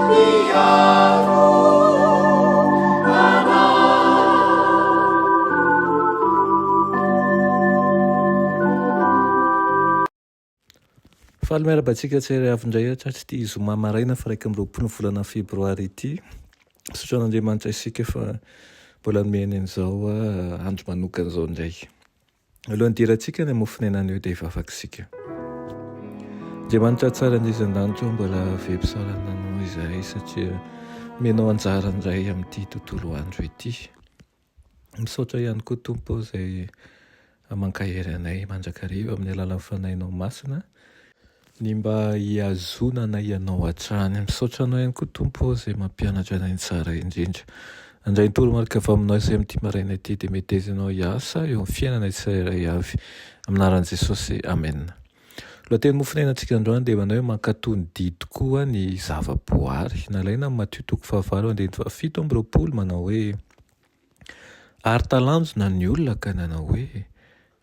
Mpiaro anay. Faly miarahaba antsika tsirairay avy indray hatratr'ity zoma maraina faha 21 ny volana febroary ity. Misaotra an'Andriamanitra isika fa mbola nomeny an'izao andro manokana izao indray. Alohan'ny hidirantsika ny mofon'aina anio dia hivavaka isika. Andriamanitra tsara indrindra an-danitra ô, mbola velom-pisaorana Anao izahay satria nomenao anjara indray amin'ity tontolo andro ity. Misaotra ihany koa Tompo ô izay mankahery anay mandrakariva amin'ny alalan'ny Fanahinao Masina ny mba hihazonanay Anao hatrany. Misaotra Anao ihany koa Tompo ô izay mampianatra anay ny tsara indrindra. Handray ny toromarika avy Aminao izay amin'ity maraina ity dia meteza Ianao hiasa eo amin'ny fiainanay tsirairay avy. Amin'ny anaran'i Jesosy, Amena. Lohateny mofonainantsika androany dia manao hoe mankatò ny didy tokoa ny zava-boary. Nalaina amin'i Matio toko fahavalo andininy fahafito amby roapolo manao hoe Ary talanjona ny olona ka nanao hoe,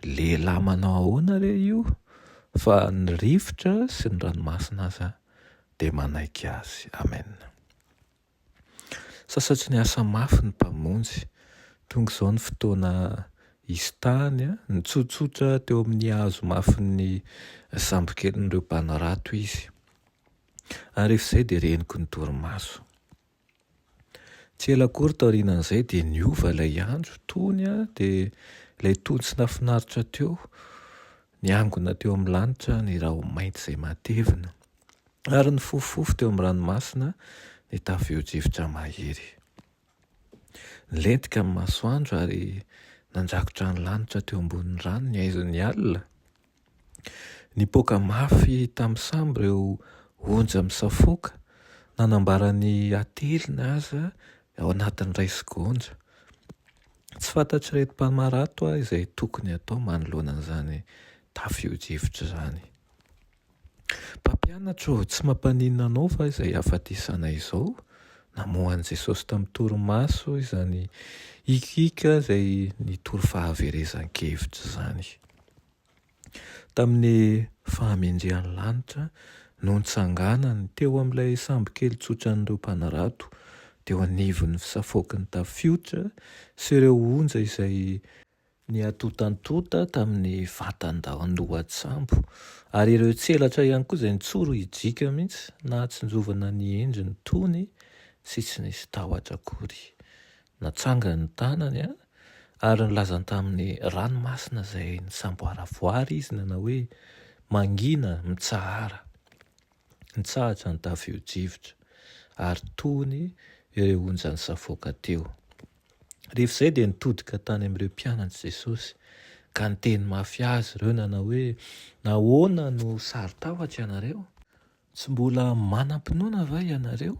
Lehilahy manao ahoana re io fa ny rivotra sy ny ranomasina aza dia manaiky azy. Amen. Sasatry ny asa mafy ny Mpamonjy. Tonga izao ny fotoana hisintahany. Nitsotsotra teo amin'ny hazo mafin'ny sambokelin'ireo mpanarato izy. Ary rehefa izay dia reniko ny torimaso. Tsy ela akory taorianan'izay dia niova ilay andro, tony dia ilay tony tsy nahafinaritra teo, niangona teo amin'ny lanitra ny raho-mainty izay matevina, ary nifofofofo teo amin'ny ranomasina ny tafio-drivotra mahery. Nilentika ny masoandro ary nandrakotra ny lanitra teo ambonin'ny rano ny haizin'ny alina. Nipoaka mafy tamin'ny sambo ireo onja misafoaka, nanambara ny hatelina aza ao anatin'ny iray segondra. Tsy fantatr'ireto mpanarato izay tokony hatao manoloana an'izany tafio-drivotra izany. Mpampianatra ô, tsy mampaninona anao va izay hahafatesana izao? Namoha an'i Jesosy tamin'ny torimaso izany hikiaka izay nitory fahaverezan-kevitra izany. Tamin'ny fahamendrehan'ny lanitra no nitsanganany teo amin'ilay sambokely tsotran'ireo mpanarato, teo anivon'ny fisafoaky ny tafiotra sy ireo onja izay niantontantonta tamin'ny vatan-dohan-tsambo, ary ireo tselatra ihany koa izay nitsoro hijika mihitsy, nahatsinjovana ny endriny tony sy tsy nisy tahotra akory. Natsangany ny tanany ary nilazany tamin'ny ranomasina izay nisamboaravoara izy nanao hoe, Mangina, mitsahara. Nitsahatra ny tafio-drivotra, ary tony ireo onja nisafoaka teo. Rehefa izay dia nitodika tany amin'ireo mpianatr'i Jesosy, ka niteny mafy azy ireo nanao hoe, Nahoana no saro-tahotra ianareo? Tsy mbola manam-pinoana va ianareo?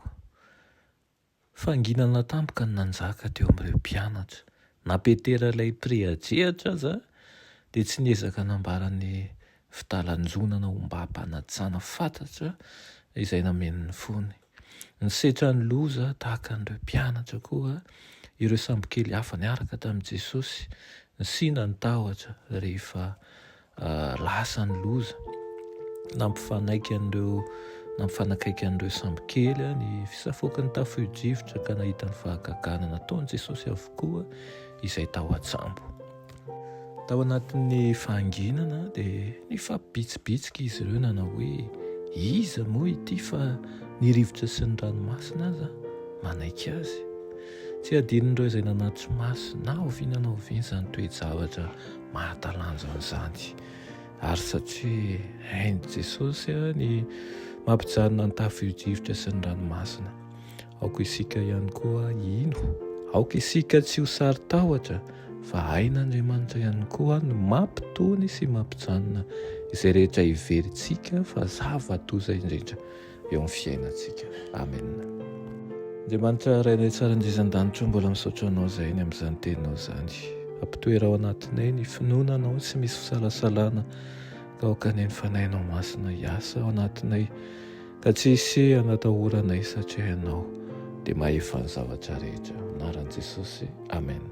Fanginana tampoka no nanjaka teo amin'ireo mpianatra. Na Petera ilay mpirehadrehatra aza dia tsy niezaka nambara ny fitalanjonana ombam-panajana fatratra izay nameno ny fony. Nisetra ny loza tahaka an'ireo mpianatra koa ireo sambokely hafa niaraka tamin'i Jesosy. Nisiana ny tahotra rehefa Lasa ny loza. Nampifanaiky an'ireo nampifanakaiky an'ireo sambokely ny fisafoaky ny tafio-drivotra ka nahita ny fahagagana nataon'i Jesosy avokoa izay tao an-tsambo. Tao anatin'ny fahanginana dia nifampibitsibitsika izy ireo nanao hoe, Iza moa ity fa ny rivotra sy ny ranomasina aza manaiky azy? Tsy hadinon'ireo izay nanatri-maso na oviana na oviana izany toe-javatra mahatalanjona izany. Ary satria hain'i Jesosy ny mampijanona ny tafio-drivotra sy ny ranomasina, aoka isika ihany koa hino. Aoka isika tsy ho saro-tahotra fa hain'Andriamanitra ihany koa ny mampitony sy mampijanona izay rehetra heverintsika fa zava-doza indrindra eo amin'ny fiainantsika. Amena. Andriamanitra Rainay tsara indrindra an-danitra mbola misaotra Anao izahay ny amin'izany teninao izany. Ampitoera ao anatinay ny finoana Anao tsy misy fisalasalana ka aoka anie ny Fanahinao Masina hiasa ao anatinay ka tsy hisy hanatahoranay satria Ianao dia mahefa ny zavatra rehetra. Amin'ny anaran'i Jesosy. Amena.